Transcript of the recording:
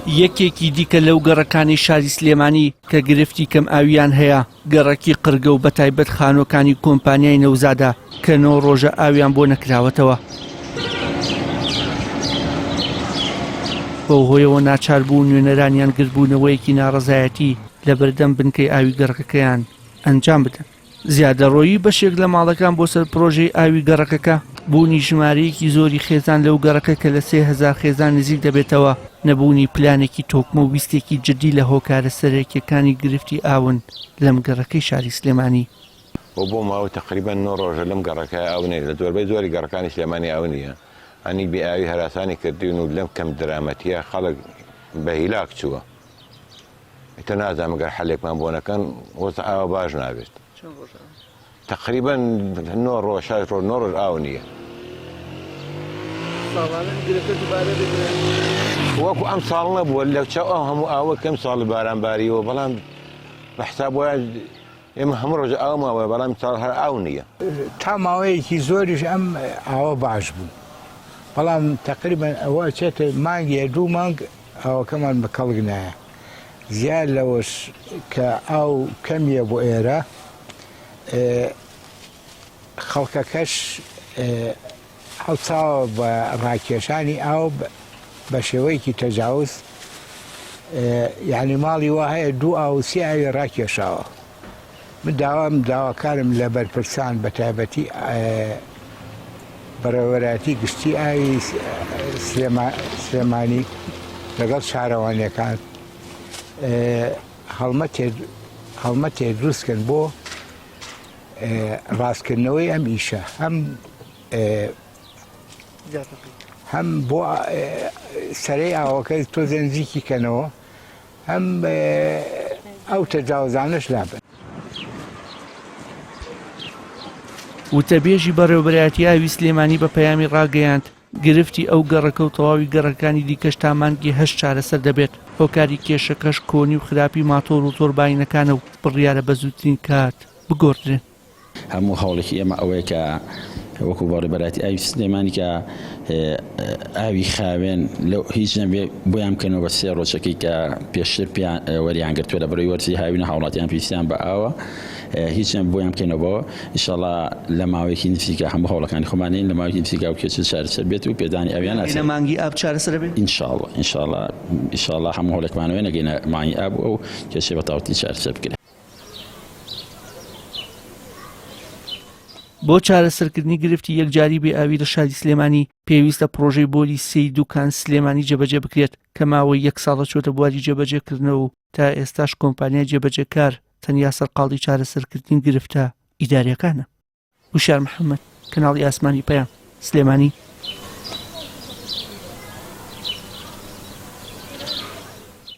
یەکێکی دیکە لەو گەڕەکانەی شاری سلێمانی کە گرفتی کەم ئاوییان هەیە، گەڕەکی قرگە و بەتایبەت خانووەکانی کۆمپانیای نەوزادە کە نۆ ڕۆژە ئاویان بۆ نەکراوەتەوە. بەو هۆیەوە ناچار بوون نوێنەرانیان گردبوونەوەیەکی ناڕەزایەتی لەبەردەم بنکەی ئاوی گەڕەکەکەیان ئەنجام بدەن. زیادەڕۆیی بەشێک لە ماڵەکان بۆ سەر پرۆژەی ئاوی گەڕەکەکە، بوونی ژمارەیەکی زۆری خێزان لەو گەڕەکە کە لە 3000 خێزان نزیک دەبێتەوە، نەبوونی پلانێکی تۆکمە و ویستێکی جددی لە هۆکارە سەرەکییەکانی گرفتی ئاون لەم گەڕەکەی شاری سلێمانی. و بۆ ماوەی تەقریبەن نۆ ڕۆژە لەم گەڕەکە ئاو نیە، لە زۆربەی زۆری گەڕەکانی سلێمانی ئاو نیە، ئەنی بێ ئاوی هەراسانی کردوین و لەم کەم دەرامەتیە خەڵک بە هیلاک چووە. ئیتر نازانم گەر حەلێکمان بۆ نەکەن وەزع ئاوا باش نابێت. تەقریبەن نۆ ڕۆژ شەش ڕۆژ نۆ ڕۆژ ئاو نییە. وەکو ئەم ساڵ نەبووە لە چاو ئەو هەموو ئاوە کەم ساڵ باران باریەوە بەڵام بە حساب وایە ئێمە هەموو ڕۆژ ئاو ماوە بەڵام ساڵ هەر ئاو نییە. تا ماوەیەکی زۆریش ئەم ئاوە باش بوو بەڵام تەقریبەن ئەوە ئەچێتە مانگێ دوو مانگ ئاوەکەمان بە کەڵک نایە زیاد لەوەش کە ئاو کەمیە بۆ ئێرە خەڵکەکەش هەڵساوە بە ڕاکێشانی ئاو بە شێوەیەکی تەجاوز یعنی ماڵی وا هەیە دوو ئاو سێ ئاوی ڕاکێشاوە من داوام داواکارم لە بەرپرسان بە تایبەتی بەڕێوەبەرایەتی گشتی ئاوی سلێمانی لەگەڵ شارەوانیەکان هەڵمەتێ دروستکەن بۆ ڕاستکردنەوەی ئەم ئیشە هەم هەم بۆ سەرەی ئاوەکە تۆزێ نزیکی کەنەوە هەم ئەو تەجاوزانەش لابەن. وتەبێژی بەڕێوەبەرایەتی ئاوی سلێمانی بە پەیامی ڕاگەیاند، گرفتی ئەو گەڕەکە و تەواوی گەڕەکانی دیکەش تا مانگی هەشت چارەسەر دەبێت، هۆکاری کێشەکەش کۆنی و خراپی ماتۆر و تۆرباینەکانە و بڕیارە بە زووترین کات بگۆڕدرێن. هەموو هەوڵێکی ئێمە ئەوەیە کە وەکو بەڕێبەرایەتی ئاوی سلێمانی کە ئاوی خاوێن لەو هیچ نەبێ بۆیان بکەنەوە بە سێ ڕۆژەکەی کە پێشتر پێیان وەریان گرتووە لە بەرەی وەرزی هاوینە هاوڵاتیان پێویستیان بە ئاوە هیچ نەبێ بۆیان بکەینەوە ئینشاڵا لە ماوەیەکی نزیکە هەموو هەوڵەکانی خۆمانین لە ماوەیەکی نزیکە و کێشە چارەسەر بێت و پێدانی ئاویان لە مانگی ئاب چارەسەر بێت ئینشاڵا ئینشاڵا ئینشاڵا هەموو هەوڵێکمانەوە نەگەینە مانگی ئاب و ئەو کێشەی بە تەواوەتی چارەسەر بکرێت. بۆ چارەسەرکردنی گرفتی یەکجاری بێ ئاوی لە شاری سلێمانی پێویستە پڕۆژەی بۆری سێی دوکان سلێمانی جێبەجێ بکرێت کە ماوەی یەک ساڵە چۆتە بواری جێبەجێکردنەوە و تا ئێستاش کۆمپانیای جێبەجێکار تەنیا سەرقاڵی چارەسەرکردنی گرفتە ئیداریەکانە. وشیار محەمەد، کەناڵی ئاسمانی پەیام، سلێمانی.